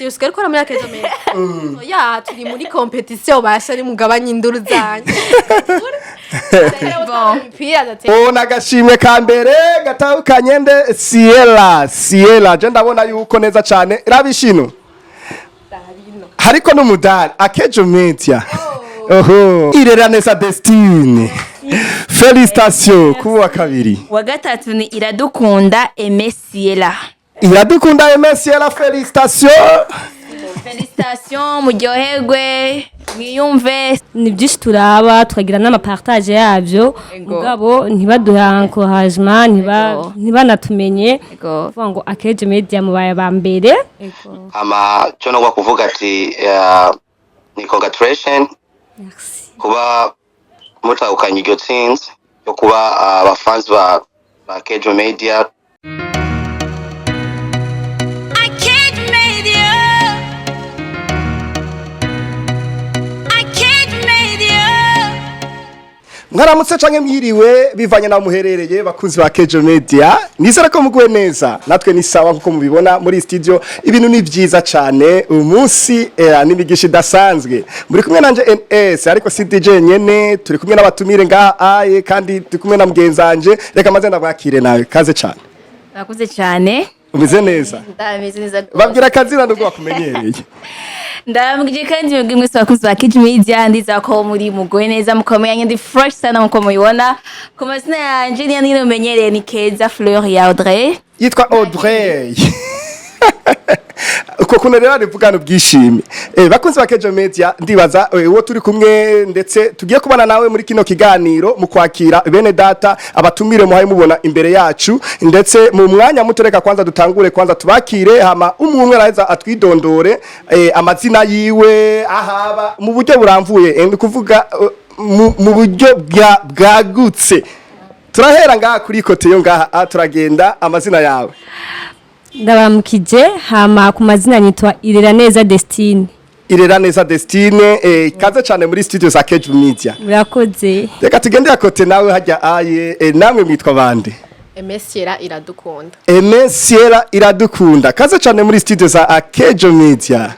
Si usigaye ukora muri Akejo Media? Ya, turi muri compétition, basha ni mugabanye induru zanyu. Bon. Imipira adatera. Oh, nagashimwe ka mbere gatahukanye nde? Siela, Siela, je ndabona yuko neza cyane rabishino hariko n'umudari Akejo Media. Oho, Irera Neza Destine, félicitations kuwa kabiri. Wa gatatu ni Iradukunda Emesiela. Iradukunda Aimé Siela, félicitations. Félicitations, muryoherwe, mwiyumve. Ni byinshi turaba, tukagira n'ama partage yabyo. Ego. Mugabo ntibaduhe encouragement, Ego. ntibanatumenye. Ego. Kuvuga ngo Akejo Media mubaye aba mbere. Hama cyo no kuvuga ati ni congratulation Merci. kuba mutahukanye iryo tsinzi yo kuba abafans ba Kejo Media. Akejo Media. Akejo Media. Mwaramutse canke mwiriwe bivanye naho muherereye, bakunzi ba Kejo Media. Nizera ko muguwe neza, natwe ni sawa. Nkuko mubibona muri studio, ibintu ni vyiza cane. Uyu munsi n'imigisha idasanzwe. Muri kumwe nanje NS, ariko si DJ nyene, turi kumwe n'abatumire ngaha aye, kandi turi kumwe na mugenzanje. Reka maze ndabwakire nawe, kaze cane. Murakoze cyane. Umeze neza? Ndameze neza rwose. Babwira akazina nubwo bakumenyereye. Ndababwije kandi mwebwe mwese bakunzi ba Kejo Media, ndizera ko muri mugoye neza, mukomeye. Ndi fresh sana nkuko mubibona. Ku mazina yanje niyo nyine mumenyereye, ni Keza Fleur ya Audrey. Yitwa Audrey. Uko kuntu rero arivugana ubwishime. Bakunzi ba Kejo Media, ndibaza uwo turi kumwe ndetse tugiye kubana nawe muri kino kiganiro mu kwakira bene data abatumire muhaye mubona imbere yacu. Ndetse mu mwanya muto, reka kwanza dutangure, kwanza tubakire, hama umwe araheza atwidondore amazina yiwe, ahaba mu buryo buramvuye, ni kuvuga mu buryo bwagutse. Turahera ngaha kuri côté yo ngaha, turagenda. Amazina yawe? Ndabamukije. Hama ku mazina nitwa Irera Neza Destine. Irera Neza Destine, kaze cyane muri studio za Kejo Media. Murakoze. Reka tugende ya côté nawe hajya aye, namwe mwitwa bande? Emesiera Iradukunda. Emesiera Iradukunda, kaze cyane muri studio za Kejo Media.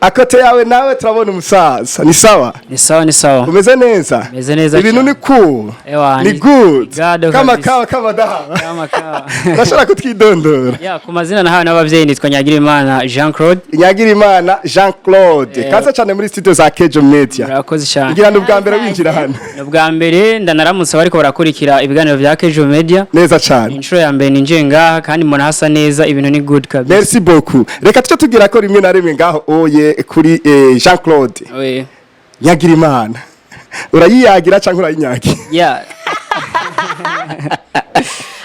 À côté yawe nawe turabona umusaza, ni sawa? Ni sawa, ni sawa. Umeze neza? Meze neza Ibintu cyane. ni cool? Ewa, ni good. Gado kama kabisa. kawa kama dawa. Kama kawa. Urashobora kutwidondora? Ya, ku mazina nahawe n'abavyeyi nitwa Nyagirimana Jean Claude. Nyagirimana Jean Claude, kaze cyane muri studio za Kejo Media. Murakoze cyane. Ngira ni ubwa mbere winjira hano. Ni ubwa mbere. Ndanaramutse bariko barakurikira ibiganiro vya Kejo Media. Neza cyane. Inshuro ya mbere ninjiye ngaha kandi mbona hasa neza, ibintu ni good kabisa. Merci beaucoup. Reka tuce tugira ko rimwe na rimwe ngaho oye kuri Jean Claude. Oui. Nyagirimana, urayiyagira cyangwa urayinyagira? Ya.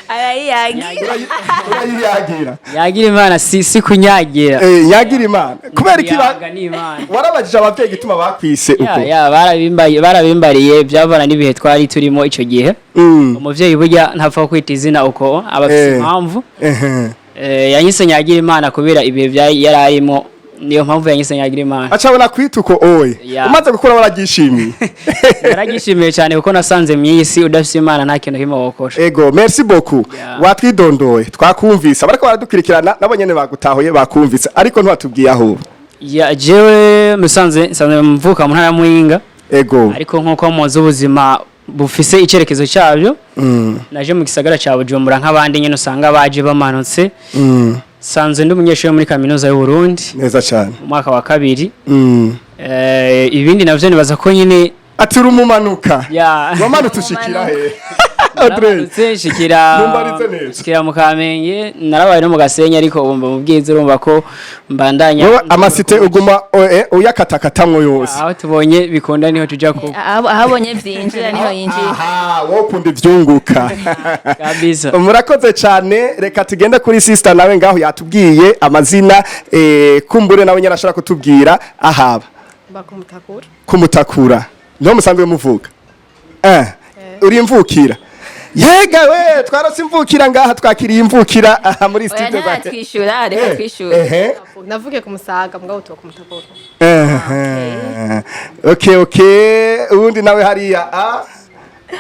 Arayiyagira. Urayiyagira? Nyagirimana si kunyagira. Nyagirimana kubera iki Kuyaga ni Imana. Warabajije abavyeyi igituma bakwise Ya, uko? ya, barabimbariye, byavana n'ibihe twari turimo ico gihe. Umuvyeyi burya ntapfa kwita izina uko, aba afise impamvu. Yanyise Nyagirimana kubera ibihe yari arimo, niyo mpamvu yanyise Nyagirimana. Acabona kwita uko oye. Ya. Umaze gukura waragishimiye? Naragishimiye cyane kuko nasanze mu iyi si udafise Imana nta kintu kimwe wokora. Ego, merci beaucoup. Yeah. Watwidondoye, twakumvise, abariko baradukurikirana nabo nyene bagutahuye, bakumvise, ariko ntiwatubwiye aho uba. Ya, jewe musanze nsanzwe mvuka mu ntara ya Muyinga. Ariko nkuko muzi ubuzima bufise icerekezo cyabyo, naje mu gisagara ca Bujumbura nk'abandi nyene usanga baje bamanutse. Sanzwe ndi umunyeshuri muri Kaminuza y'u Burundi, Neza cyane. mu mwaka wa kabiri. Ibindi navyo nibaza ko nyine Ati uri umumanuka? Ya. Wamanutse ushikira he, Audrey? Naramanutse nshikira Mumbarize neza. nshikira mu Kamenge, narabaye no mu Gasenyi, ariko ubu mba mu Bwiza, urumva ko mbandanya. Wowe ama cité uguma uyakatakatamwo yose. Aho tubonye bikunda niho tuja ku Aho abonye vyinjira niho yinjira. Aha wowe ukunda ivyunguka. Kabisa. Murakoze cyane. Reka tugende kuri sister nawe ngaho, yatubwiye amazina, kumbure nawe nyine ashobora kutubwira ahaba. Bakumutakura. Kumutakura niho musanzwe muvuga? Uri imvukira? Yega we, twarose imvukira ngaha, twakiriye imvukira aha muri Oya, studio za ntaratwishyura, reka twishyure. Navuge ku Musaga, mugabo tuba kumutakura. Okay, ubundi nawe hariya a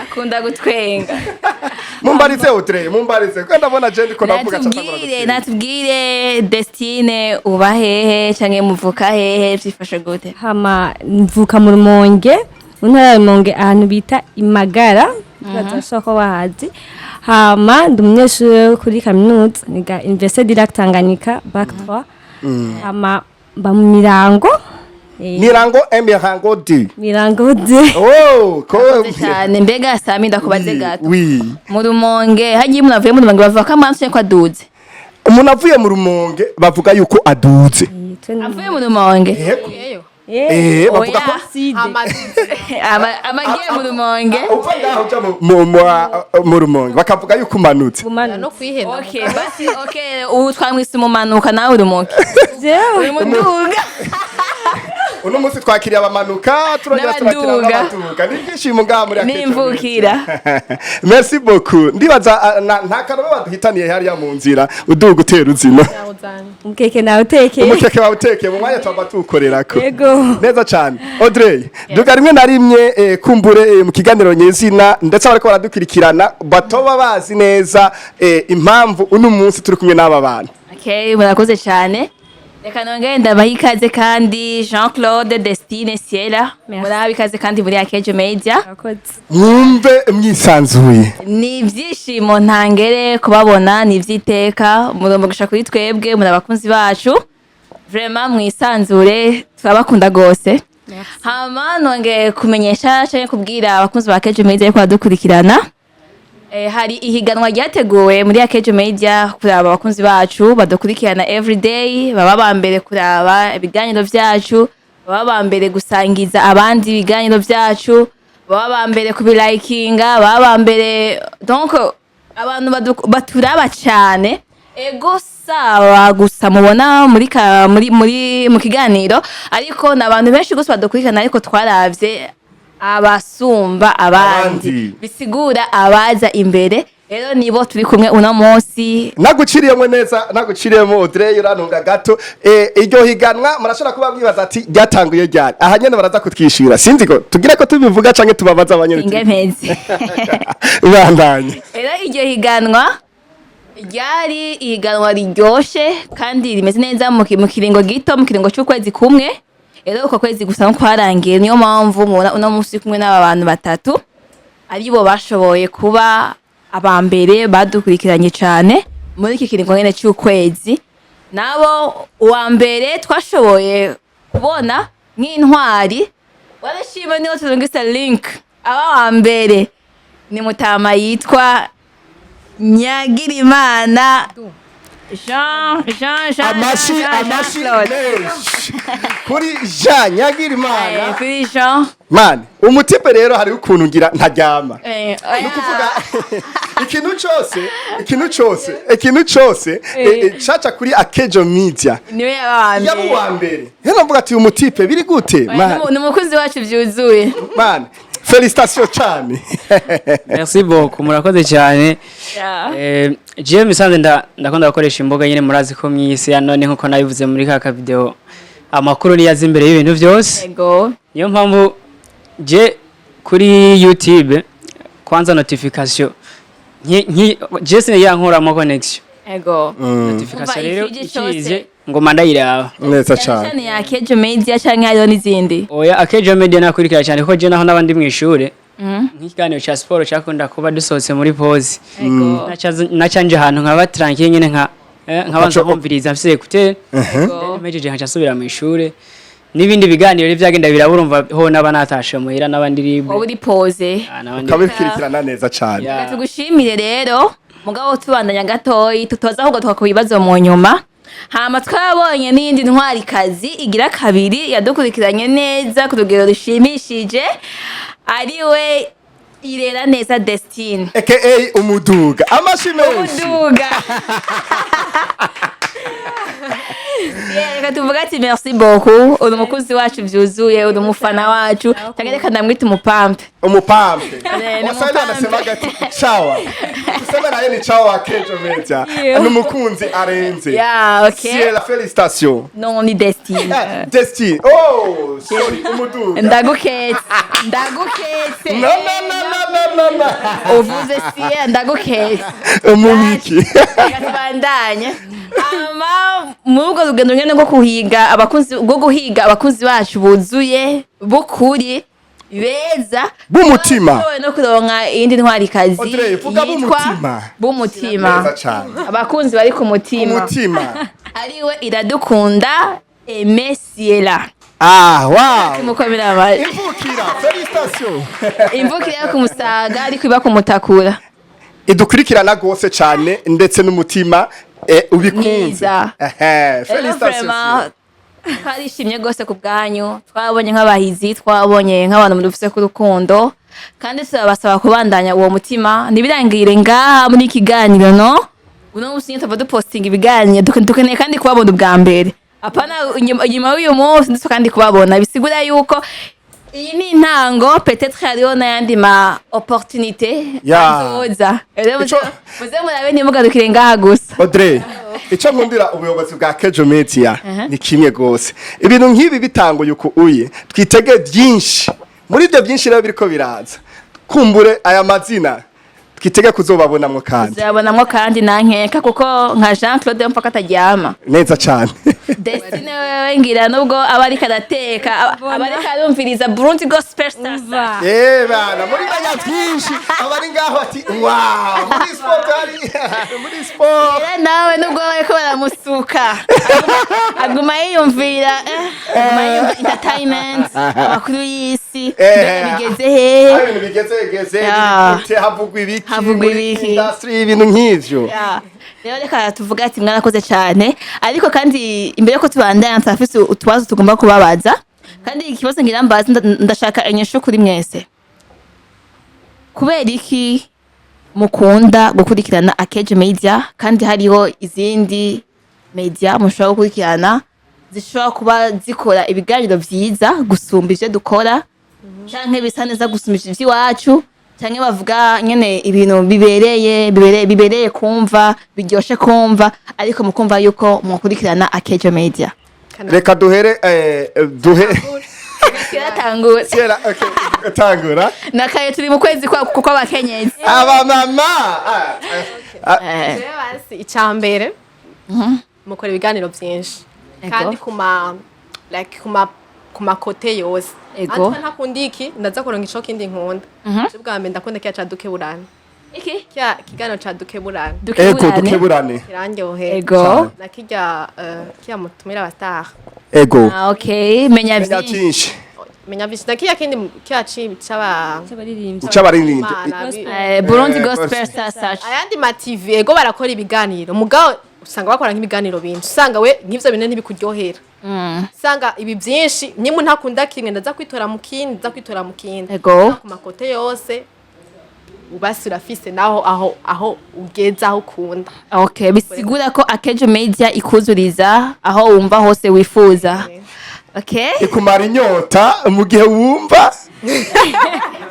Akunda gutwenga. Mumbarize, Audrey, mumbarize, ko ndabona je ndiko navuga. Natubwire, Destine, uba hehe canke muvuka hehe, vyifashe gute? Hama mvuka mu Rumonge, mu ntara ya Rumonge, ahantu bita Imagara, bazashobora kuba bahazi. Hama ndi umunyeshuri wo kuri kaminuza, niga Université du Lac Tanganyika, bac 3. Hama mba mu Mirango. Mirango, Mirango D. Mirango D. Oh, ko Cyane. Mbega Sami, ndakubaze gato. Oui. Mu Rumonge hagiye umuntu avuye mu Rumonge, bavuga ko amaso ko aduze? Umuntu avuye mu Rumonge bavuga yuko aduze. Avuye mu Rumonge? Yego. Eyo. Bavuga ko Amaduze. Abagiye mu Rumonge. Uva ngaho uja mu Rumonge bakavuga yuko umanutse. No kwihenda. Okay, basi, okay, ubu twamwise umumanuka, nawe uri muke, uri muduga. Uno munsi twakiriye abamanuka, turongera turakira N'abaduga. n'abaduga. Ni ibyishimo ngaha muri Akejo. N'imvukira. Merci beaucoup. Ndibaza nta karobe baduhitaniye hariya mu nzira uduga utera uzino. Umukeke nawe utekeye. Umukeke wawe utekeye, mu mwanya twaba tuwukorerako. Yego. Neza cyane. Audrey, duga rimwe na rimwe kumbure mu kiganiro nyezina, ndetse abariko baradukurikirana batoba bazi neza impamvu uno munsi turi kumwe n'aba bantu. Okay, murakoze cyane. Reka nongere ndabaha ikaze kandi, Jean Claude, Destine, Siela. Merci. Muraha ikaze kandi muri Akejo Media. Murakoze. Mwumve mwisanzuye. Ni ibyishimo ntangere kubabona, ni iby'iteka murumva kuri twebwe, muri abakunzi bacu. Vraiment mwisanzure, turabakunda gose. Hama nongeye kumenyesha canke kubwira abakunzi ba Akejo Media yuko badukurikirana. Hari ihiganwa ryateguwe muri Akejo Media kuraba abakunzi bacu badukurikirana everyday, baba ba mbere kuraba ibiganiro vyacu, baba ba mbere gusangiza abandi ibiganiro vyacu, baba ba mbere kubilikinga, baba ba mbere, donc abantu baturaba cane. Ego, sawa gusa mubona muri ka, muri muri mu kiganiro, ariko ni abantu benshi gusa badukurikirana, ariko twaravye abasumba abandi, Abandi. bisigura abaza imbere rero nibo turi kumwe uno munsi. Naguciriyemo neza, naguciriyemo, Audrey, urantunga gato. Iryo higanwa murashobora kuba mwibaza ati ryatanguye ryari? Aha nyene baraza kutwishyura, sinzi ko tugire ko tubivuga canke tubabaza abanyene. Ingemezi. Ibandanye. Rero iryo higanwa ryari ihiganwa riryoshe kandi rimeze neza mu kiringo gito, mu kiringo c'ukwezi kumwe. Rero uko kwezi gusa no kwarangiye, niyo mpamvu mubona uno munsi uri kumwe n'aba bantu batatu, aribo bashoboye kuba aba mbere badukurikiranye cane muri iki kiringo nyene c'ukwezi. Nabo uwa mbere twashoboye kubona nk'intwari, warashima, niho turungise link. Aba wa mbere ni mutama yitwa Nyagirimana Jean Jean Jean Amashi Jean, amashi Jean Claude. Menshi kuri Jean Nyagirimana. Kuri Jean. Man, umutipe rero hari ukuntu ngira ntaryama. Oya. Ni ukuvuga ikintu cyose caca kuri Akejo Media, niwe yaba wa yaba mbere. uwa mbere. Rero navuga ati uyu mutipe biri gute? Oya, Man, ni umukozi wacu byuzuye. Man, félicitations cyane. Merci beaucoup, murakoze cyane. Jewe misanze ndakunda gukoresha imbuga nyine, murazi ko mw'isi ya none, nkuko nabivuze muri ka video, amakuru niyo aza imbere y'ibintu byose. Niyo mpamvu je kuri YouTube kwanza notification je sinigera nkuramo connection. Notification Umva, rero ikije cose. ikize ngoma ndayiraba. Neza cyane cyane. Cyane ya Kejo Media canke hariho n'izindi? Oya, Akejo Media nakurikira cyane, kuko je naho n'abandi mw'ishure, nk'ikiganiro ca siporo cyakunda kuba dusohotse muri pause, nacanje ahantu nkaba tranquille nyene, nka nkabanza kumviriza mfise écouteur, mpejeje nkaca nsubira mw'ishure. N'ibindi biganiro rero vyagenda birabura, umva ho naba natashe muhira n'abandi libre. Wowe uri pause. Ah, n'abandi. Ukabikurikirana neza cyane. Yeah. Tugushimire rero, mugabo tubandanya gatoyi, tutoza ahubwo tukakuba ibibazo mu nyuma. Hama twabonye n'iyindi ntwarikazi igira kabiri yadukurikiranye neza ku rugero rushimishije, ariwe Irera Neza Destine. Aka umuduga, amashi menshi. Umuduga. Yeah, reka tuvuge ati merci beaucoup, uri umukunzi wacu vyuzuye, uri umufana wacu, cyangwa reka ndamwita umupampe. Umupampe. Ni Waswahili umupampe. wanasemaga ati chawa. Tuseme na yeye ni chawa wa Kejo Media. Ni umukunzi arenze. Yeah, okay. Ciela, félicitations. Non, ni Destine. Eh, Destine. Oh, sorry, umuduga. Ndaguketse, ndaguketse. No, no, no, no, no, no, no. Uvuze siye, ndaguketse. Umubiki. Reka tubandanye. Hama muri urwo rugendo nyene rwo kuhiga abakunzi, rwo guhiga abakunzi bacu buzuye, b'ukuri, beza, B'umutima. twashoboye no kuronka iyindi ntwarikazi Audrey, vuga yitwa b'umutima. B'umutima. Neza cyane. Abakunzi bari ku mutima. Umutima. Ariwe Iradukunda Aime Siela. Ah, wow. Mukomera amashyi. Imvukira, félicitations. Imvukira yo kumusaga ariko iba kumutakura. Idukurikirana rwose cyane ndetse n'umutima ubikunze. Mwiza. Ehe, Rero félicitations. vraiment twarishimye rwose ku bwanyu, twabonye nk'abahizi, twabonye nk'abantu mudufise ku rukundo, kandi turabasaba kubandanya uwo mutima, ntibirangire ngaha muri iki kiganiro. No uno munsi nyine tuva dupostinga ibiganiro, dukeneye kandi kubabona ubwa mbere, apana inyuma y'uyu munsi ndetse kandi kubabona bisigura yuko iyi ni intango, peut-être hariho n'ayandi ma opportunité azoza. Rero muze murabe, ntimugarukire ngaha gusa. Audrey, icyo nkundira ubuyobozi bwa Kejo Media ni kimwe gose. Ibintu nk'ibi bitanguye uku uye, twitege byinshi. Muri ibyo byinshi rero biriko biraza, kumbure aya mazina twitege kuzobabonamwo kandi. Tuzabonamwo kandi nankeka, kuko nka Jean Claude mpaka ataryama. Neza cyane. Destine wewe ngira nubwo aba ariko arateka, aba ariko arumviriza Burundi Gospel Stars. Umva. Eh bana, muri banya byinshi abari ngaho ati wow, muri sport hari muri sport. Era nawe nubwo bariko baramusuka, aguma yiyumvira, aguma yiyumvira entertainment, amakuru y'isi, mbega bigeze hehe. Aho ibintu bigeze bigeze bigute, havugwa ibiki Havugwa muri ibiki. industry, ibintu nk'ivyo. Ya. Rero reka tuvuge ati mwarakoze cyane, ariko kandi imbere yuko tubandanya turafise utubazo tugomba kubabaza, kandi ikibazo ngira mbaza, ndashaka inyishu kuri mwese: kubera iki mukunda gukurikirana Akeje Media kandi hariho izindi media mushobora gukurikirana zishobora kuba zikora ibiganiro vyiza gusumba ivyo dukora, canke bisa neza gusumba ivy'iwacu, canke bavuga nyene ibintu bibereye kumva, biryoshe kumva, ariko mukumva yuko mukurikirana Akejo Media? Reka duhere duhe Kiratangura. Kera, okay, tangura. Nakaye turi mu kwezi kwa kuko abakenyezi Abamama. Jewe basi icya mbere, mukora ibiganiro byinshi kandi kuma like kuma côté yose. Antoine ntakunda iki, ndaza kuronka ico kindi nkunda. Je bwa mbere ndakunda kiya ca Dukeburane. Iki? Kiya kiganiro ca Dukeburane. Ego, Dukeburane. Kirandyohera. Na kirya kiya mutumira aba star. Ego. Ah, okay, menya Menya vyinshi. byinshi. Menya vyinshi na kiya kindi kiya ci c'aba Cy'abaririmbyi. C'abaririmbyi. Imana, Burundi Gospel. Gospel Star Search. Ayandi ma TV ego barakora ibiganiro, mugabo usanga bakora nk'ibiganiro bintu usanga we nk'ivyo bintu ntibikuryohera, usanga ibi byinshi nimba ntakunda kimwe ndaza kwitora mu kindi, ndaza kwitora mu kindi. Ku ma côté yose ubasi urafise naho aho ugeze aho ukunda. Okay, bisigura ko Akejo Media ikuzuriza aho wumva hose wifuza. Okay. Ikumara inyota mu gihe wumva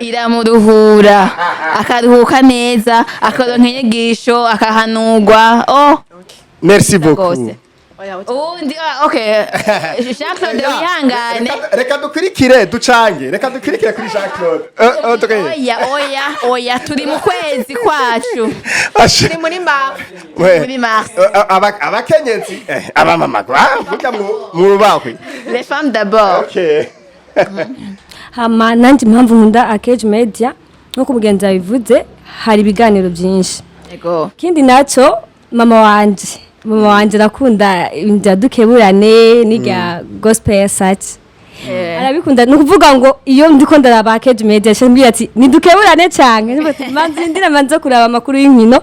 Iramuruhura, akaruhuka neza, akaronka inyigisho, akahanurwa, oh. Merci beaucoup. Rwose. Oya, Uwundi, ah, okay, Jean Claude, wihangane. Reka dukurikire, ducange, reka dukurikire kuri Jean Claude. Audrey. Oya, oya, oya, turi mu kwezi kwacu. Ashe. Ni muri ma We. Muri mars. Abakenyezi, abamama, burya mwubahwe. Les femmes d'abord. Okay. Hama nanjye impamvu nkunda Akeje Media, nk'uko umugenzi yabivuze, hari ibiganiro byinshi. Ikindi nacyo, mama wanje arakunda ibintu bya Dukeburane n'irya Gospel Search, arabikunda. Ni ukuvuga ngo iyo ndiko ndaraba Akeje Media mbwira ati ni Dukeburane canke manzi ndira manza kuraba amakuru y'inkino,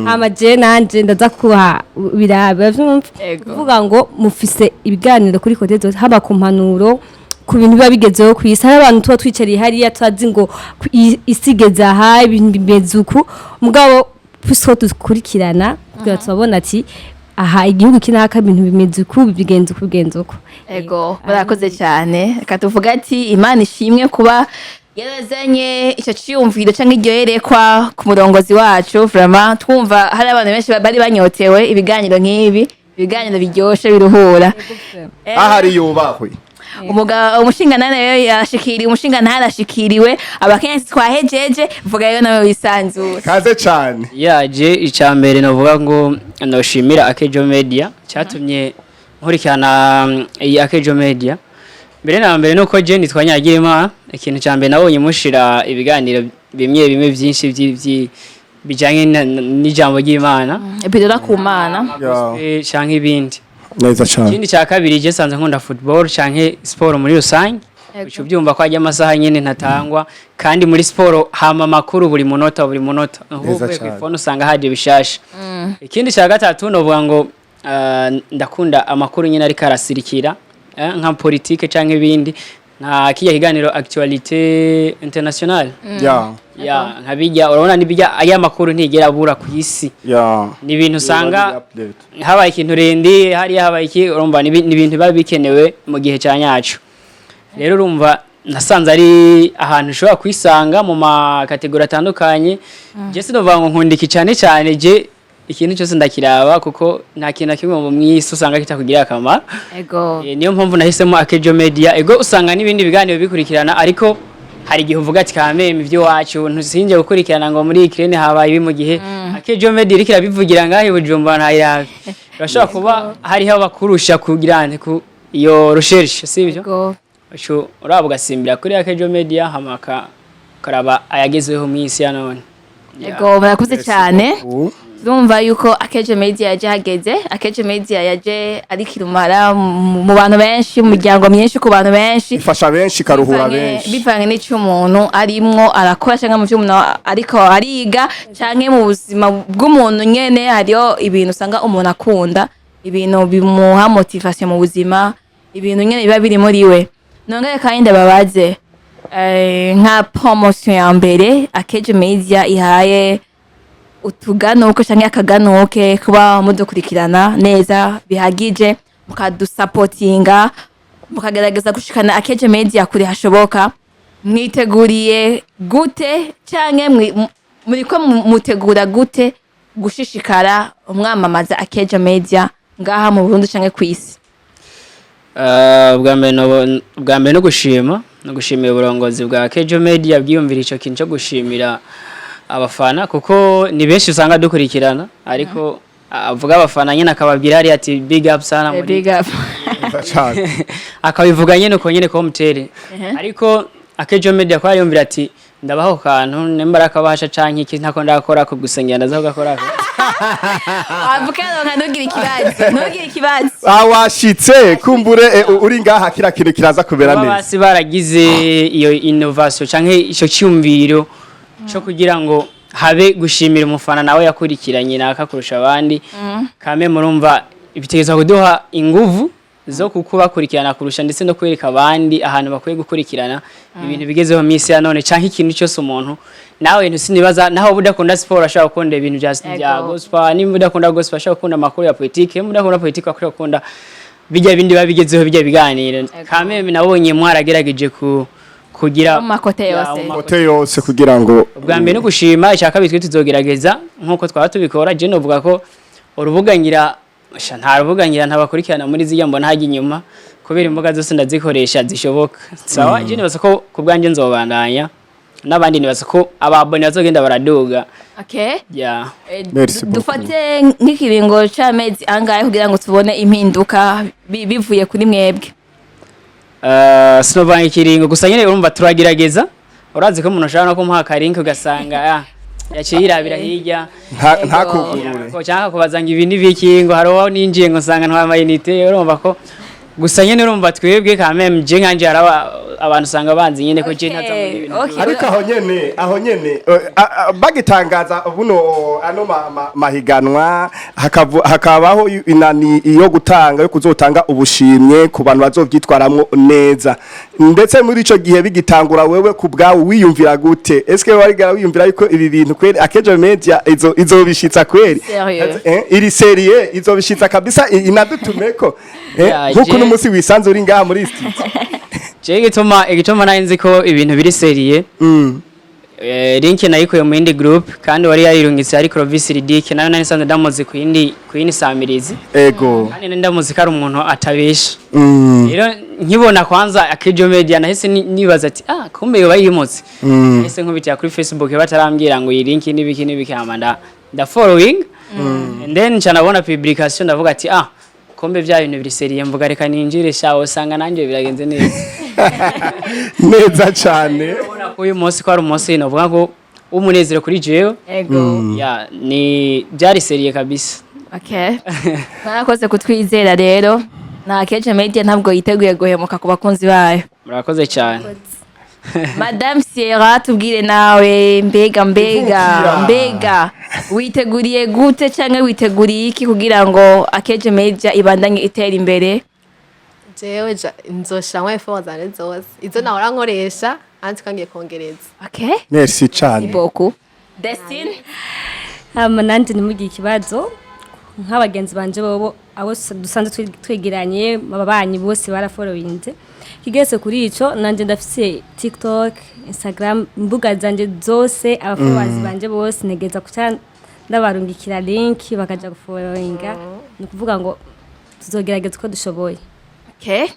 hama je nanje ndaza kuha birabe vyumva. Kuvuga ngo mufise ibiganiro kuri côté zose, haba ku mpanuro, ku bintu biba bigezeho ku isi. Hari abantu tuba twicariye hariya turazi ngo isi igeze aha, ibintu bimeze uku, mugabo puisque dukurikirana kugira turabona ati Aha igihugu kinaka, ibintu bimeze uku, bigenze uku, bigenze uku. Ego, murakoze cyane. Reka tuvuge ati Imana ishimwe kuba yarazanye icyo cyiyumviro cyangwa iryo yerekwa ku murongozi wacu. Vraiment twumva hari abantu benshi bari banyotewe ibiganiro nk'ibi, ibiganiro biryoshe, biruhura. Ahari yubahwe. Umugabo umushinga nayo yashikiriwe, umushinga ntarashikiriwe, abakenyezi twahejeje. Vuga rero nawe wisanzure. Kaze cyane. Yaje icya mbere navuga ngo noshimira Akejo Media cyatumye nkurikirana iyi Akejo Media mbere na mbere, nuko je nitwa Nyagirima. Ikintu cya mbere nabonye mushira ibiganiro bimwe bimwe byinshi bijanye n'ijambo ry'Imana. Bidora ku Mana. Gospel canke ibindi. Neza cyane. Ikindi cya kabiri, je sanze nkunda football canke sport muri rusange. Uca ubyumva ko ajya amasaha nyene ntatangwa, kandi muri siporo hama amakuru buri munota buri munota. Neza Uvuye cane. ku phone usanga haje bishasha. Ikindi cya gatatu novuga ngo ndakunda amakuru nyene ariko arasirikira, nka politike canke ibindi, nka kiya kiganiro actualité internationale. Ya, nka bijya urabona nibijya aya makuru ntigera abura ku isi. Ni ibintu usanga habaye ikintu rendi hariya, habaye iki, urumva ni ibintu biba bikenewe mu gihe cya nyacu. Rero urumva nasanze ari ahantu ushobora kwisanga mu ma catégories atandukanye. Je sinovuga ngo nkunda iki cyane cyane, je ikintu cyose ndakiraba, kuko nta kintu na kimwe mu isi usanga kitakugirira akamaro. Niyo mpamvu nahisemo Akejo Media. Ego, usanga n'ibindi biganiro bikurikirana, ariko hari igihe uvuga ati kameme iby'iwacu ntusinje gukurikirana ngo muri Ukraine habaye ibi, mu gihe Akejo Media iriko irabivugira ngaho i Bujumbura ntayirabe. Urashobora kuba hariho abakurusha kugira ku iyo recherche, sibyo? Ego. Ucu uraba ugasimbira kuri Akejo Media, hamaka ukaraba ayagezweho mu isi ya none. Ego, murakoze cyane. Ubu. Turumva yuko Akeje Media yaje hageze. Akeje Media yaje ari kirumara mu bantu benshi, mu miryango myinshi, ku bantu benshi. Ifasha benshi, ikaruhura benshi. Bivanye n'icyo umuntu arimwo arakora, cyangwa mu byo umuntu ariko ariga, cyangwa mu buzima bw'umuntu nyene. Hariho ibintu usanga umuntu akunda, ibintu bimuha motivation mu buzima, ibintu nyene biba biri muri we. Nongere kandi ndababaze, nka promotion ya mbere Akeje Media ihaye utuganuke canke akaganuke, kuba mudukurikirana neza bihagije, mukadusapotinga, mukagerageza gushikana Akeje Media kure hashoboka, mwiteguriye gute canke muriko mutegura gute gushishikara umwamamaza Akeje Media ngaha mu Burundi canke kw'isi? Bwa mbere no gushima, no gushimira uburongozi bwa Kejo Media bwiyumvira ico kintu cyo gushimira abafana, kuko ni benshi usanga dukurikirana, ariko avuga abafana nyine akababwira hariya ati big up sana muri Big up. Neza cane. Akabivuga nyine uko nyine ko mutere, ariko Akejo Media ko yariyumvira ati ndabaho kantu nimba arakabasha canke iki, ntako ndakora ko gusengera ndaza kugakora. Avuga ngo ntugire ikibazo, ntugire ikibazo. Ah, washitse kumbure, uri ngaha kira kintu kiraza kubera Baba neza. Basi baragize iyo innovation canke ico cyumviro cyo kugira ngo habe gushimira umufana nawe yakurikiranye naka kurusha abandi, kame murumva ibitekerezo kuduha inguvu zo kukubakurikirana kurusha, ndetse no kwereka abandi ahantu bakwiye gukurikirana ibintu bigezeho misi ya none, canke ikintu cyose umuntu nawe ntusinibaza. Naho udakunda siporo ashobora gukunda ibintu bya gospel, nimba udakunda gospel ashobora gukunda amakuru ya politike, nimba udakunda politike ashobora gukunda bijya bindi biba bigezeho, bijya biganiro. Kameme nabonye mwaragerageje ku kugira Mu ma côtés Ya, yose. mu ma côtés. Côté yose kugira ngo Ubwa mbere no gushima, icya kabiri twe tuzogerageza nkuko twaba tubikora. Je novuga ko urubuga ngira sha nta rubuga ngira ntabakurikirana muri zirya mbona hajya inyuma, kubera imbuga zose ndazikoresha zishoboka. Sawa, je nibaza ko ku bwanjye nzobandanya n'abandi, nibaza ko ababone bazogenda baraduga. Okay. Yeah. Merci beaucoup. Dufate nk'ikiringo c'amezi angahe kugira ngo tubone impinduka bivuye kuri mwebwe? Sinovanga ikiringo, gusa nyine urumva turagerageza. Urazi ko umuntu ashobora no kumuha aka link ugasanga yaciye yirabira hirya. Ntakugurure. Ko cyangwa kubaza ngo ibi ni biki, ngo hari uwo ninjiye ngo nsanga ntwa ama unités. Urumva ko Gusa nyene urumva twebwe quand même, je nkanje haraba abantu usanga banzi nyene ko je ntaza muri ibintu. Ariko aho nyene bagitangaza buno ano mahiganwa hakabaho inani iyo gutanga, yo kuzotanga ubushimwe ku bantu bazovyitwaramwo neza. Ndetse muri ico gihe bigitangura, wewe ku bwawe wiyumvira gute? Eske warigara wiyumvira yuko ibi bintu kweri Akejo Media izo izobishitsa kweri? Sérieux? Iri sérieux, izobishitsa kabisa, inadutumeko Yeah, nkuko uno musi wisanze uri ngaha muri studio. Je igituma nari nzi ko ibintu biri sérieux, link nayikuye mu yindi group, kandi wari yayirungitse ari Clovis Ridike, nayo nari nsanzwe ndamuzi ku yindi samirizi. Kandi nari ndamuzi ko ari umuntu atabesha. Rero nkibona kwanza Akejo Media, nahise nibaza ati: "Ah, kumbe yoba yimutse." Nahise nkubitira kuri Facebook batarambwira ngo iyi link n'ibiki n'ibiki, hama nda following and then nca nabona publication, ndavuga ati: "Ah, kumbe bya bintu biri sérieux." Mvuga: "Reka ninjire sha, usanga nanjye biragenze neza." Neza cyane. Urabona ko uyu munsi ko ari umunsi novuga ngo w'umunezero kuri jewe. Ya, ni byari sérieux kabisa. Okay, mwarakoze kutwizera. Rero na Akejo Media ntabwo yiteguye guhemuka ku bakunzi bayo. Murakoze cyane. Madame Sierra, tubwire nawe, mbega Ivukira. Mbega witeguriye gute canke witeguriye iki kugira ngo Akejo Media ibandanye itera imbere? Jewe nzoshiramwo efforts zanje zose izo nahora nkoresha, anti kangiye kongereza. Okay. Merci cyane. Beaucoup, Destine. Hama nanjye ntimugire ikibazo, nk'abagenzi banje bobo abo dusanzwe twegeranye, ababanyi bose barafollowinze. Kigese kuri ico, nanje ndafise TikTok, Instagram, imbuga zanje zose, abafollowers banje bose ntegeza kuca ndabarungikira link bakaja gufollowinga. Ni ukuvuga ngo tuzogerageza uko dushoboye. Okay,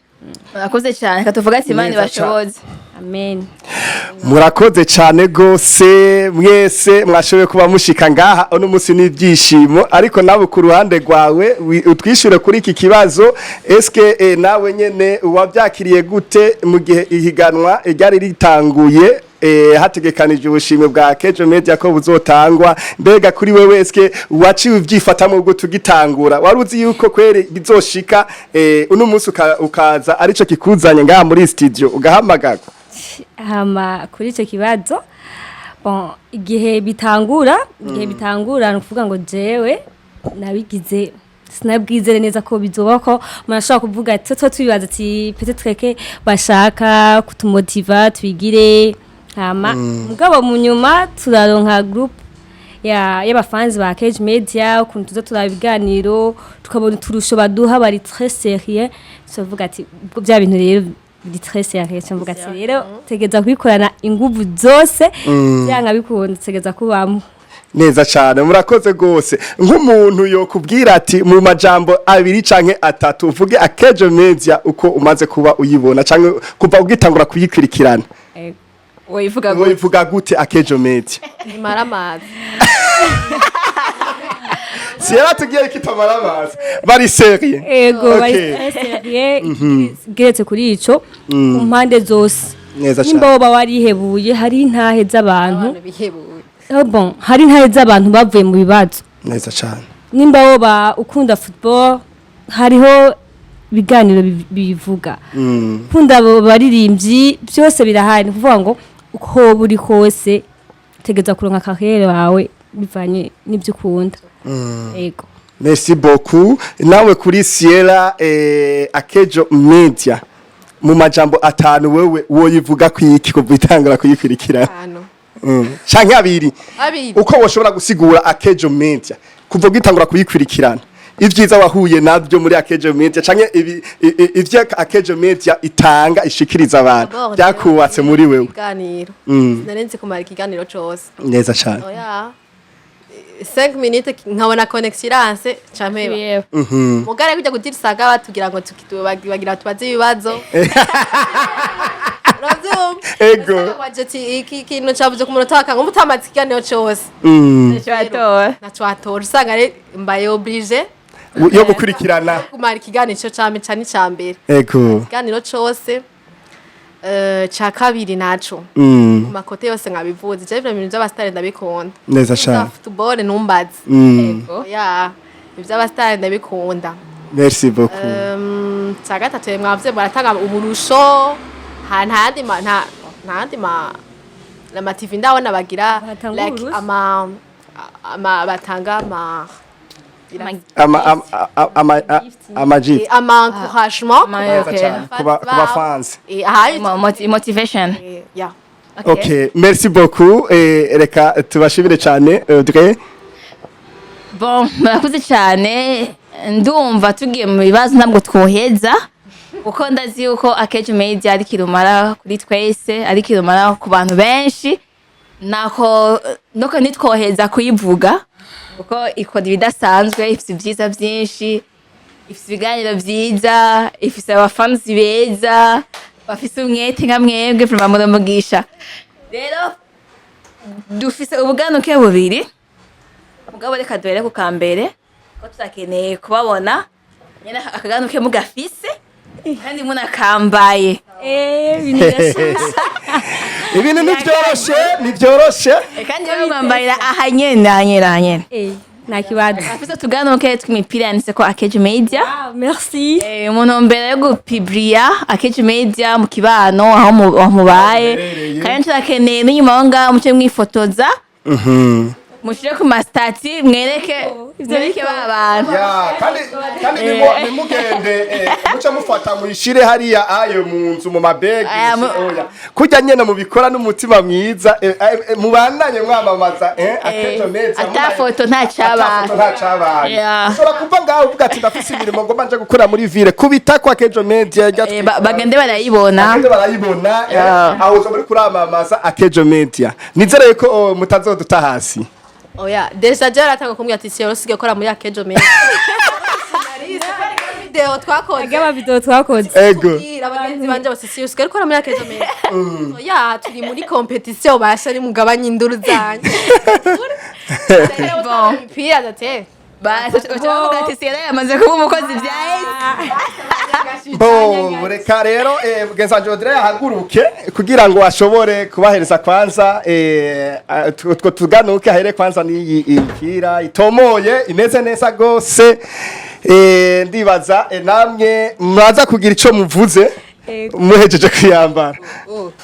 murakoze cyane. Katuvuga ati Imana Neza cane. ibashoboze. Amen. Murakoze cyane gose mwese mwashoboye kuba mushika ngaha uno munsi, n'ibyishimo. Ariko nawe ku ruhande rwawe utwishyure kuri iki kibazo: eske nawe nyene wabyakiriye gute mu gihe ihiganwa ryari ritanguye, hategekanije ubushimwe bwa Kejo Media ko buzotangwa? Mbega kuri wewe, eske waciwe ubyifatamo ubwo tugitangura, wari uzi yuko kweri bizoshika uno munsi ukaza arico kikuzanye ngaha muri studio ugahamagarwa? Hama kuri icyo kibazo, bon, igihe bitangura ni ukuvuga ngo jewe nabigize sinabwizere neza ko bizoba, ko murashobora kuvuga ati tuba tubibaza ati peut-être que bashaka kutumotiva twigire. Hama mugabo mu nyuma turaronka group ya y'abafanzi ba Cage Media, ukuntu tuza turaba ibiganiro, tukabona uturusho baduha, bari très sérieux. Tuvuga ati ubwo bya bintu rero biri très sérieux, tuvuga ati rero tegeza kubikorana inguvu zose, byanga bikunda tegeza kubamo. Neza cyane, murakoze rwose. Nk'umuntu yokubwira ati mu majambo abiri canke atatu uvuge Akejo Media uko umaze kuba uyibona canke kuva ugitangura kuyikurikirana. Wivuga gute? Wivuga gute Akejo Media? Imara amazi. Sierra tugiye kitamara amazi, bari sérieux. Ego, bari Okay. très sérieux. Geretse kuri ico, ku mpande zose, Neza nimba cyane. woba warihebuye, hari intahe z'abantu. Abantu bihebuye. Oh, bon, hari intahe z'abantu bavuye mu bibazo. Neza cyane. Nimba woba ukunda football, hariho ibiganiro bivuga ukunda abo baririmbyi, byose birahari. Ni ukuvuga ngo uko buri kose tegeza kuronka carrière wawe bivanye n'ibyo ukunda. Ego. Merci beaucoup. Nawe kuri Sierra, Akejo Media mu majambo atanu wewe woyivuga kwiki kuva itangura kuyikurikirana? Hano. Canke abiri. Abiri. Uko woshobora gusigura Akejo Media kuva ugitangura kuyikurikirana, ibyiza wahuye nabyo muri Akejo Media canke ivyo Akejo Media itanga, ishikiriza abantu, D'abord, byakubatse muri wewe. Ikiganiro, sinari kumara ikiganiro cose. Neza cyane. Oya, 5 minutes nkabona connexion iranse campeba. Mugare kujya kugira usanga batubwira ngo bagira tubaze ibibazo, uravyumva? Ego. Usanga waje ati iki kintu cavuze ku munota wa kangu, mutamaze ikiganiro cose. Cyatora. Naco watora, usanga ari mbaye obligé yo gukurikirana kumara ikiganiro came ca ni ca mbere. Ikiganiro cose. Ca kabiri naco, ku ma côtés yose nkabivuze, je ibintu vy'abasitari ndabikunda. Neza cyane. Football ntumbaze. Ya, ivy'abasitari ndabikunda. Merci beaucoup. Cya gatatu, mwavuze baratanga uburusho, ha nta yandi ma nta yandi ma ama TV ndabona bagira Batanga like uburusho? ama batanga ama Ama gift. Ama encouragement. Okay. Kuba fans. Aha. Motivation. Yeah. Okay, merci beaucoup. Reka tubashimire cyane, Audrey. Bon, murakoze cyane. Ndumva tugiye mu bibazo ntabwo twoheza, kuko ndazi yuko Akejo Media ari kirumara kuri twese, ari kirumara ku bantu benshi. Nako nuko ntitwoheza kuyivuga, kuko ikora ibidasanzwe, ifite ibyiza byinshi, ifite ibiganiro byiza, ifite abafanzi beza bafise umwete nka mwebwe. Vraiment muramugisha. Rero dufise ubuganuke bubiri, mugabo reka duhere ku kambere, ko turakeneye kubabona nyene akaganuke mugafise kandi munakambaye. Ibintu birashushe. Ibintu ntibyoroshe, ntibyoroshe. Kandi mumwambarira aha nyene, aha nyene, aha nyene. Nta kibazo. Afise utuganuke tw'imipira yanditse ko Akejo Media. Ah, merci. Mu ntumbero yo gupibriya Akejo Media mu kibano aho mubaye. Muherereye. Kandi turakeneye n'inyuma aho ngaho muce mwifotoza, mushire ku ma statuts, mwereke mwereke ba bantu. Ya, kandi nimugende muce mufata muyishire hariya ayo mu nzu mu mabegi. Aya, Oya, kurya nyene mubikora n'umutima mwiza, mubandanye mwamamaza Akejo Media. Ata foto nta cabaye. Ata foto nta cabaye. Yeah. Ushobora kuva ngaho uvuga ati ndafise imirimo ngomba nje gukora muri ville, kubita kwa Akejo Media. Bagende barayibona. Bagende barayibona. Aho uza muri kuramamaza Akejo Media, nizere yuko mutazoduta hasi. Oya, déjà je aratanga kumbwira ati siyo usigaye ukora muri Akejo Media video twakoze. Agaba video twakoze. Ego. Kubwira abagenzi banje bose, siyo usigaye ukora muri Akejo Media. Oya, turi muri competition, basha ni mugabanye induru zanyu. Bon. Imipira date. Bavuga ati Sierra yamaze kuba umukozi, byaheze. Bo, reka rero mugenzi wanje Audrey ahaguruke kugira ngo ashobore kubahereza kwanza utwo tuganuke, ahere kwanza n'iyi imipira itomoye imeze neza gose. Ndibaza namwe muraza kugira ico muvuze Ego. muhejeje kuyambara.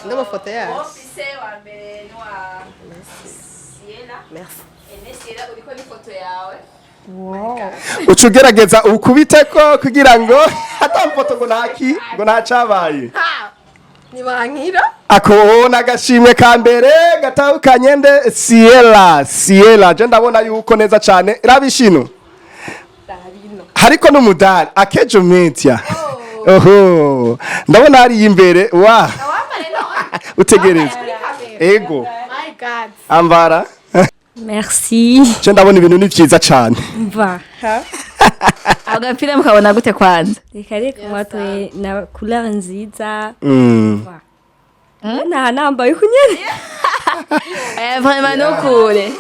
N'amafoto yacu. Ofise wa mbere ni wa Sierra. Merci. Ene Sierra, uriko n'ifoto yawe. Uca ugerageza ukubiteko kugira ngo atamfoto ngo ntaki ngo ntacabaye. Nibankira. Ako n'agashimwe ka mbere gatahukanye nde? Sierra, Sierra, je ndabona yuko neza cane rabishino hariko n'umudari Akejo Media. Oho, ndabona hari imbere wa utegereza ego. My God. Ambara. Merci. Je ndabona ibintu ni vyiza cane. Mva. Agapira mukabona gute kwanza? Reka reka, mwatoye na couleur nziza. Nta nambaye uku nyene. Vraiment nukure.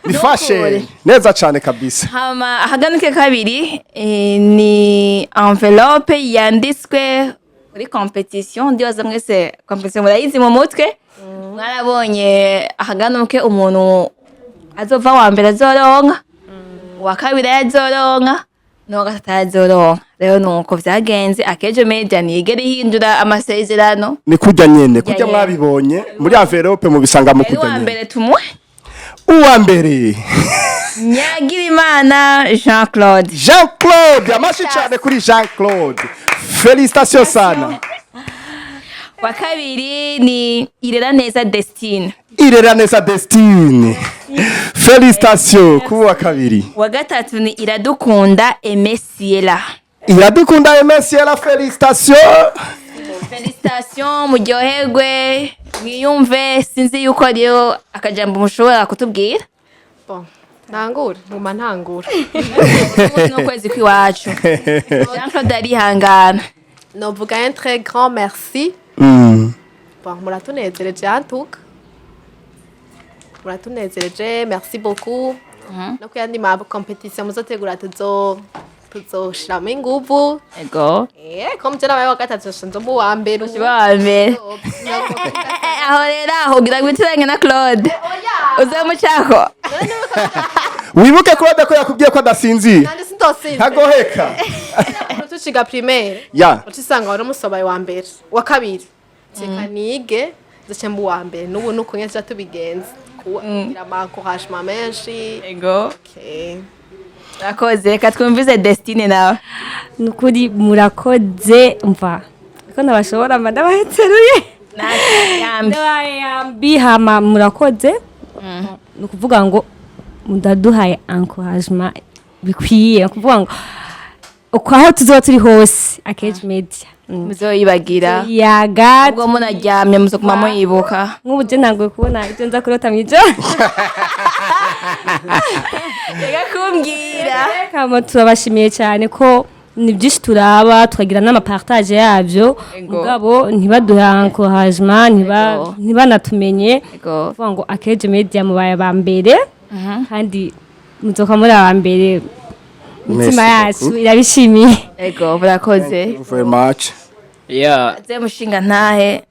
Ni fashion neza cane kabisa. Hama ahaganuke kabiri ni envelope yanditswe muri competition. Ndibaza mwese competition murayizi mu mutwe, mwarabonye ahaganuke umuntu azova wa mbere azoronka, uwa kabiri azoronka, n'uwa gatatu azoronka. Rero nuko vyagenze. Akejo Media ntiyigera ihindura amasezerano. Ni kurya nyene kurya nyene. Mwabibonye muri envelope, mubisanga mu Rero kurya uwa nyene. mbere tumuhe. Uwa mbere. Nyagirimana Jean Claude. Jean Claude, amashi cyane kuri Jean Claude, félicitations sana. Wa kabiri ni Irera Neza Destine. Irera Neza Destine, félicitations kuba uwa kabiri. Wa gatatu ni Iradukunda Emesiela. Iradukunda Emesiela, félicitations. Félicitations, muryoherwe, mwiyumve. Sinzi yuko ariyo akajambo mushobora kutubwira. Bon, ntangure, nguma ntangura. Umunsi n'ukwezi kw'iwacu, Jean Claude arihangana. Novuga un très grand merci. Bon, muratunezereje, en tout cas muratunezereje, merci beaucoup. No kuyandi ma competition muzotegura tuzoshiramo inguvu. Ego. Comme je nabaye wa gatatu, nzo mu wa mbere. Uba wa mbere aho rero, aho ugira ngo witiranye na Claude uze mucako. Wibuke Claude ko yakubwiye ko adasinziye. Nanje. Sidosize. Ntagoheka. Tuciga primaire, ucisanga wari umusobaye wa mbere, wa kabiri, reka nige ndace mba uwa mbere. N'ubu nuko nyine tuca tubigenza, kugira ama encouragement menshi. Ego. Okay. Urakoze. Reka twumvize Destine nawe. Nukuri murakoze. Mva ko ntabashobora, mba ndabahetseruye. Yambi. Ndabaye yambi. Hama murakoze, ni ukuvuga ngo mudaduhaye encouragement bikwiye. Ni ukuvuga ngo uko aho tuzoba turi hose, Akejo Media Muzoyibagira. Yaga. Ubwo munaryamye muzoguma muyibuka. Nk'ubu je ntanguye kubona ibyo nza kurota mw'ijoro. Reka kumbwira. Kama turabashimiye cyane ko ni byinshi turaba, tukagira n'ama partage yabyo, mugabo ntibaduha encouragement, ntibanatumenye. Kuvuga ngo Akejo Media mubaye aba mbere, kandi muzoka muri aba mbere imitima Merci yacu beaucoup. irabishimiye. Ego, murakoze. Thank you very much. Yeah. Ze mushinga ntahe.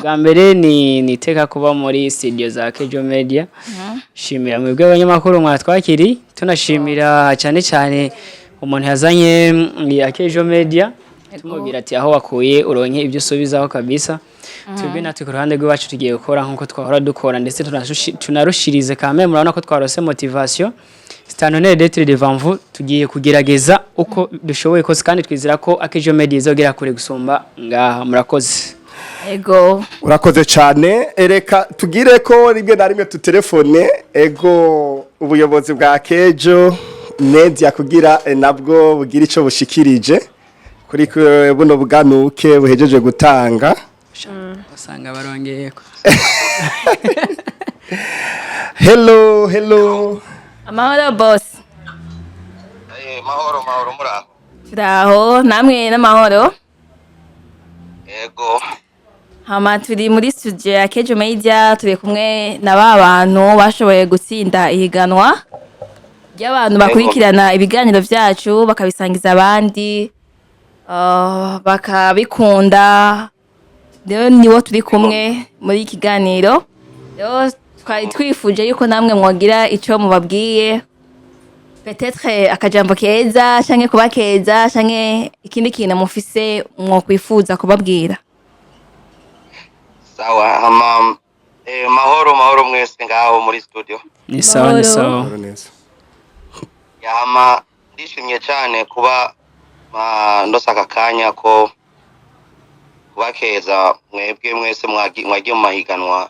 Bwa mbere ni niteka kuba muri studio za Kejo Media. Shimira mwebwe abanyamakuru mwatwakiri, tunashimira cyane cyane umuntu yazanye ya Kejo Media, tumubwira ati aho wakuye uronke ibyo usubizaho kabisa. Twebwe natwe ku ruhande rw'iwacu tugiye gukora nkuko twahora dukora, ndetse tunarushirize kame. Murabona ko twarose motivation. C'est un honneur d'être devant vous. Tugiye kugerageza uko dushoboye kose, kandi twizera ko Akejo Media izogera kure gusumba ngaha. Murakoze. Ego. Urakoze cyane. Reka tugire ko rimwe na rimwe tutelefone ego ubuyobozi bwa Kejo Media kugira nabwo bugira ico bushikirije kuri buno buganuke buhejeje gutanga. Usanga barongeyeko. Hello, hello. Amahoro, boss. Mahoro, mahoro, muraho? Turaho, namwe n'amahoro? Ego. Hama turi muri studio ya Kejo Media, turi kumwe na ba bantu bashoboye gutsinda ihiganwa ry'abantu bakurikirana ibiganiro vyacu, bakabisangiza abandi, bakabikunda. Rero nibo turi kumwe muri iki kiganiro. Rero twari twifuje yuko namwe mwogira ico mubabwiye, peut-être akajambo keza canke kubakeza canke ikindi kintu mufise mwokwifuza kubabwira. Sawa. Hama mahoro, mahoro mwese ngaho muri studio. Ni sawa, ni Mahoro. sawa. Mahoro neza. Hama ndishimye cyane kuba ndose aka kanya ko kubakeza mwebwe mwese mwagiye mu mahiganwa,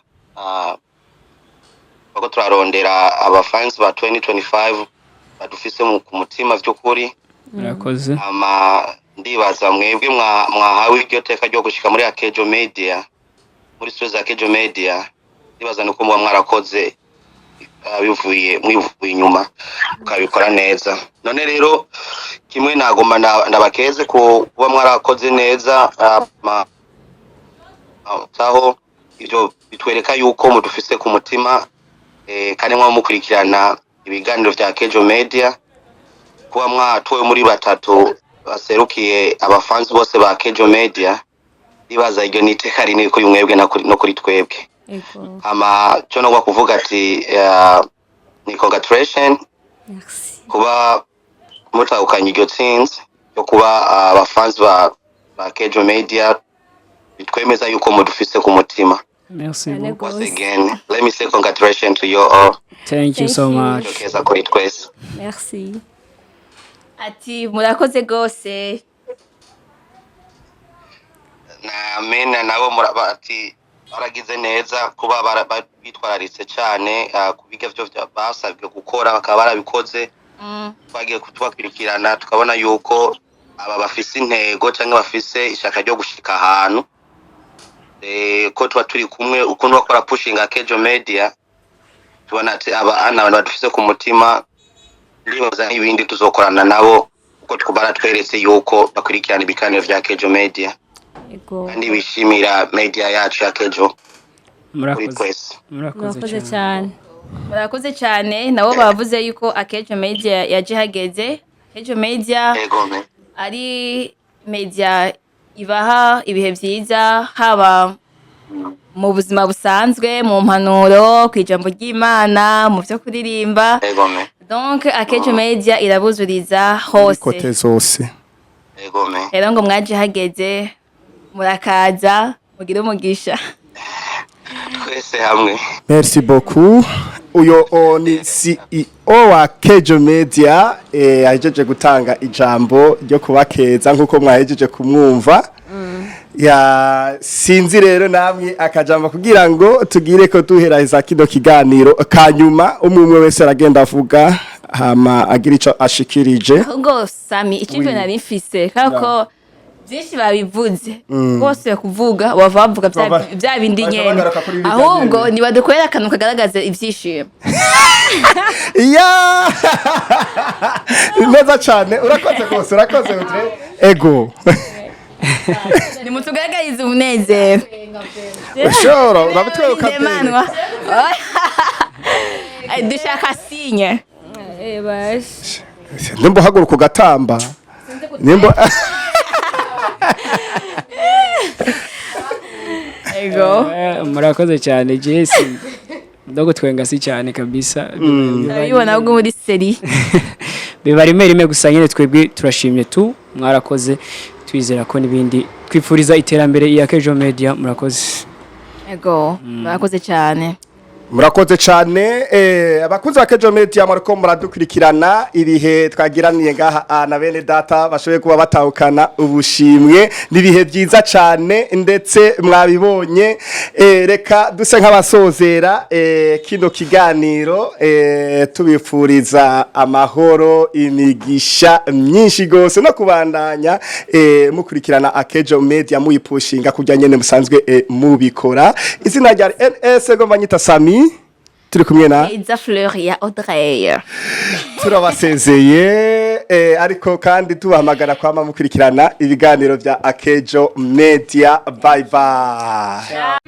bako turarondera abafans ba 2025 badufise ku mutima vy'ukuri. Murakoze. Ama ndibaza mwebwe mwahawe iryo teka ryo gushika muri Akejo Media, muri studio za Akejo Media, ndibaza nuko muba mwarakoze bivuye mwivuye inyuma, ukabikora neza. None rero kimwe nagomba ndabakeze ku kuba mwarakoze neza. Aho ivyo bitwereka yuko mudufise ku mutima, kandi mwa mukurikirana ibiganiro vya Kejo Media. Kuba mwatowe muri batatu baserukiye abafansi bose ba Kejo Media, ndibaza iryo ni iteka rinini kuri mwebwe no kuri twebwe. Ama cyo no kuvuga ati ni congratulation Merci. kuba mutahukanye iryo tsinzi yo kuba abafansi ba Kejo Media, bitwemeza yuko mudufise ku mutima. Merci Cyane beaucoup. Once gose. again, let me say congratulations to you all. Thank you Thank so you. much. Keza kuri twese. Merci. Ati murakoze gose. Na mena nabo ati baragize neza kuba bitwararitse cyane kubiga byo basabwe gukora, bakaba barabikoze. Twagiye tubakurikirana, tukabona yuko aba bafise intego cyangwa bafise ishaka ryo gushika ahantu, ko tuba turi kumwe ukuntu bakora pushing Akejo Media, tubona ati aba ana abantu badufise ku mutima. Ndibaza n'ibindi tuzokorana nabo kuko baratweretse yuko bakurikirana ibiganiro vya Kejo Media kandi bishimira media yacu ya Kejo kuri Murakoze. twese. Murakoze Murakoze cyane. cyane. Murakoze cyane. Nabo bavuze yuko Akejo Media yaje hageze. Akejo Media Ego me. ari media ibaha ibihe byiza, haba mu buzima busanzwe, mu mpanuro, ku ijambo ry'Imana, mu byo kuririmba. Ego me. Donc Akejo Media irabuzuriza hose. Côté zose. Ego me. Rero ngo mwaje hageze, murakaza, mugire umugisha. Twese hamwe. Merci beaucoup. Uyo ni CEO wa Kejo Media, ahejeje gutanga ijambo ryo kubakeza nkuko mwahejeje kumwumva. Ya, sinzi rero namwe akajambo kugira ngo tugire ko duheraheza kino kiganiro kanyuma, umwe umwe wese aragenda avuga, hama agira ico ashikirije. Ahubwo Sami, icyo nari mfise, kubera ko byinshi babivuze bose, kuvuga bava bavuga bya bindi baca nyene. bagaruka kuri birya Ahubwo nyene. nibadukorera akantu kagaragaza ibyishimo. Ya, neza cyane, urakoze rwose, urakoze Audrey. Ego. Nimutugaragarize umunezero. Ushobora urabitwereka. Ndemanwa. Dushaka signe. Basha. Nimba uhaguruka ugatamba, nimba Ego. Murakoze cyane. Jesi ndogo twenga si cyane kabisa. Urabibona ubwo muri série. Biba rimwe rimwe gusa nyine. Twebwe turashimye tu, mwarakoze, twizera ko n'ibindi, twifuriza iterambere iya Kejo Media. Murakoze. Ego, murakoze cyane. Murakoze cyane, abakunzi ba Kejo Media, muriko muradukurikirana. Ibihe twagiraniye ngaha na bene data bashoboye kuba batahukana ubushimwe n'ibihe byiza cyane, ndetse mwabibonye. Reka duse nk'abasozera kino kiganiro, tubifuriza amahoro, imigisha myinshi gose no kubandanya mukurikirana Akejo Media, muyipushinga kujya nyene musanzwe mubikora. Izina rya NS gomba nyita Sami, turi kumwe na Iza Fleur ya Audrey. Turabasezeye, ariko kandi tubahamagara kwama mukurikirana ibiganiro bya Akejo Media. Bye bye.